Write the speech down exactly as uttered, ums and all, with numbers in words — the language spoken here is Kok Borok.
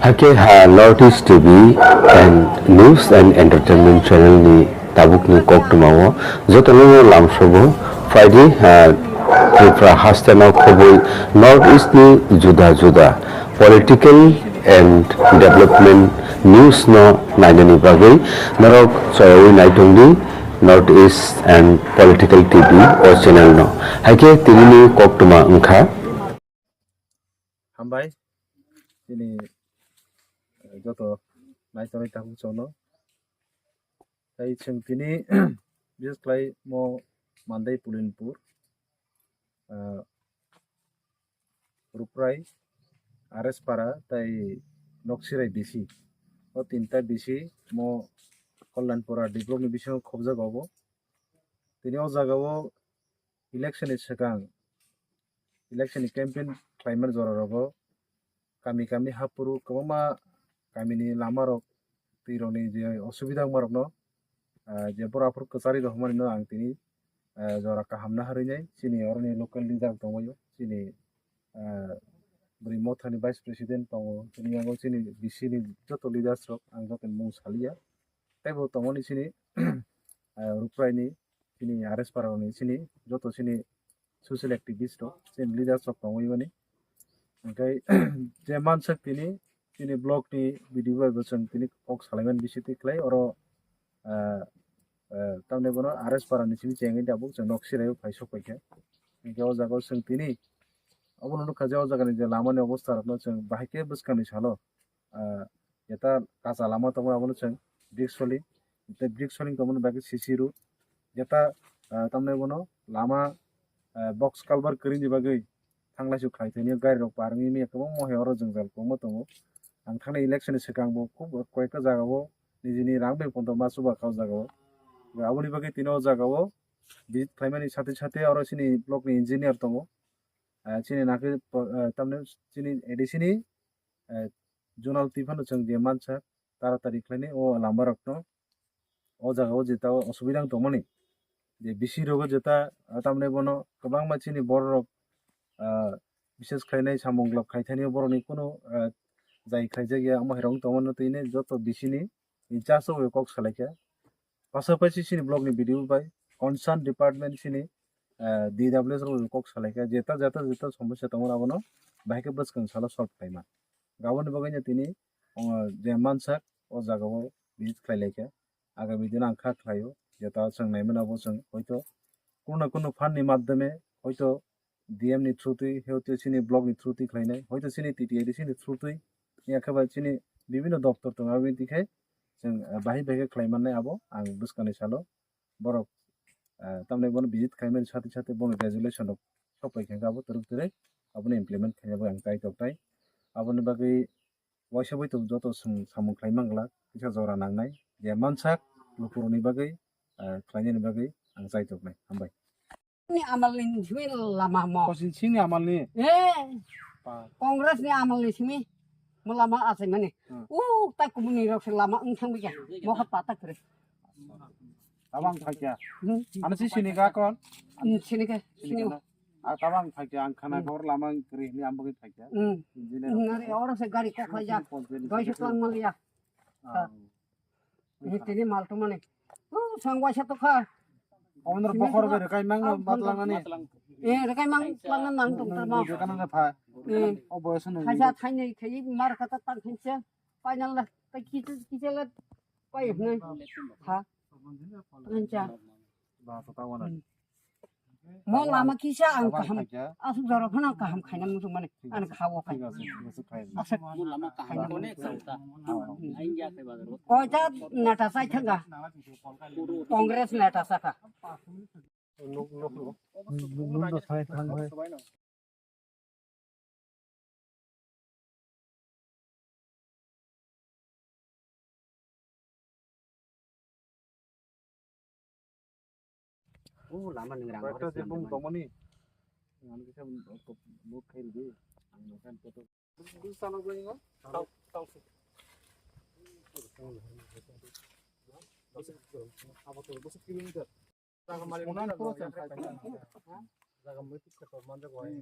Hakhe ha North East T V and News and Entertainment Channel ni tabukni koktwmao jotono lamsobo phaidi ha Tripura hasteno khobwi North East ni juda juda political and development news no nainani bagwi norok choyawi naitongdi North East and Political T V o channel no. Hakhe tinini koktwma wngkha. Hambai, chini, eh, joto naitonwi tabuk chwngno. Tai chwng tini, bises khlai mo Mandai Pulinpur, eh, Ruprai, R S Para, tai Noksirai B C. O tinta B C mo Kalyanpura D block ni bisingo khobjak obo. Tini o jaga o election ni swkang, election ni campaign khlaimani jora rogo kami kami haphuru kwbangma kamini lama rok twi rokni je osubida wngma rokno, ah, je boro aphuru kwchari rok hwnmani no ang tini, ah, jora kaham naharwi nai chini oroni local leader tongbaio chini, ah, bwrwi mothani vice president tongo tini yango chini B C ni joto leaders rok ang joto mung saliya teibo tongmani chini, ah, Ruprai ni chini R S Para ni chini joto chini social activist rok, chini leaders rok tongwi mani. Hwnkhe je mansak tini, chini block ni B D O bai bo chwng tini kok salaimani bisingtwi khlai oro, ah, ah, tamni bono R S Para ni simi chengwi tabuk chwng nok sirai phai sok paikha. Hwnkhe o jaga o chwng tini obono nukha je o jaga ni je lama ni obostha rok no chwng bahai khe bwskang ni salo, ah, jeta kacha lama tongo abono chwng brick soling, tei brick soling tongmani bagwi C C road, jeta, ah, tamni bono lama, ah, box culvert kwrwini bagwi thanglaisu khlai thani gari rok parwngwi manya kwbangma hai oro jwngjal kwbangma tongo. Ang thangna election ni swkang bo khub koyekta jaga o nijini rang bai pondo ma chuba kha o jaga o. Aboni bagwi tini o jaga o visit khlaimani sate sate oro chini block ni engineer tongo. Ah, chini nakhe, ah, tamni chini A D C ni, ah, zonal twi phano chwng je mansa taratari khlainai o lama rokno o jaga o jeta o osubida wng tongmani je bisi rogo jeta, ah, tamni bono kwbangma chini borok rok, ah, bises khlainai samung glak khaithani borokni kunu, ah, jai khlaijak ya omo hai rok wng tongmani twi joto bisini in charge o kok salaikha. Pasapasi chini block ni B D O bai concern department chini, eh, D W S rok kok salaikha, jeta, jeta, jeta somosya tongo abono bahai khe bwskang salo solve khlaima. Aboni bagwi no tini, o, je mansak o jaga o visit khlai laikha. Agami dino ang kha khlaio, jeta chwng naimano abo chwng hoito kuno na kuno fund ni madhyome hoito D M ni through twi, hoito chini block ni through twi khlainai, hoito chini T T A D C ni through twi, ya khe ba chini bibhinno doptor tongo, aboni twi khe chwng, eh, bahai bahai khe khlai mannai abo ang bwskangni salo borok, eh, tamni bono visit khlaimani sati sati bono resolution rok sok pai khe abo twrwk twrwk abono implement khaina bai ang chai tok tai. Aboni bagwi waisa bai tongo joto chwng samung khlai mangla kisa jora nangnai je mansak lukurokni bagwi, eh, khlainani bagwi ang chai toknai. Hambai. Ni amal ni simi lama mo. Kosin sini amal ni. Eh. Pa. Congress ni amal ni simi mo lama asai mani. Hmm. Uh, tai kumuni rok se lama wng thang bikha. Mo kha pata kre. Tabang phaikya. Hmm. Ano si sini ka kon? Hmm, sini ka. Sini ka. Ah, tabang phaikya ang khana kor lama kri ni ambagin phaikya. Hmm. Engineer. Hmm, nari oro se gari kok khlai ja. Doi se tlang mal ya. Ah. Ni tini mal tumani. Uh, sang waisa to kha. Omondor bokhor be rekai mang no matlang ani. Eh, rekai mang lang nang tong tamo. Rekai nang pha. Eh. O boyos no. Thaisa thainai khai mar kata tang khinse. Painal la, ta kiche, kiche la, pai hnai. Ha. Ancha. Ba to ta wana. Mo lama kisa ang kaham. Asuk jaro phana kaham khaina muchung mani. Ang khawo khai. Asuk. Mo lama kaham kone khaita. Aing ya khai bazar. Koita neta chai thanga. Congress neta saka. Nuk nuk nuk. Nuk nuk sai thang hai. Oh, lama nung rang. Kata je bung tomoni. Ang kisa buk khairi di. Ang makan foto. Bung sana gue ngo. Tau tau. Apa tuh? Bus kilometer. Jaga malik mana? Jaga malik kita manjak wai.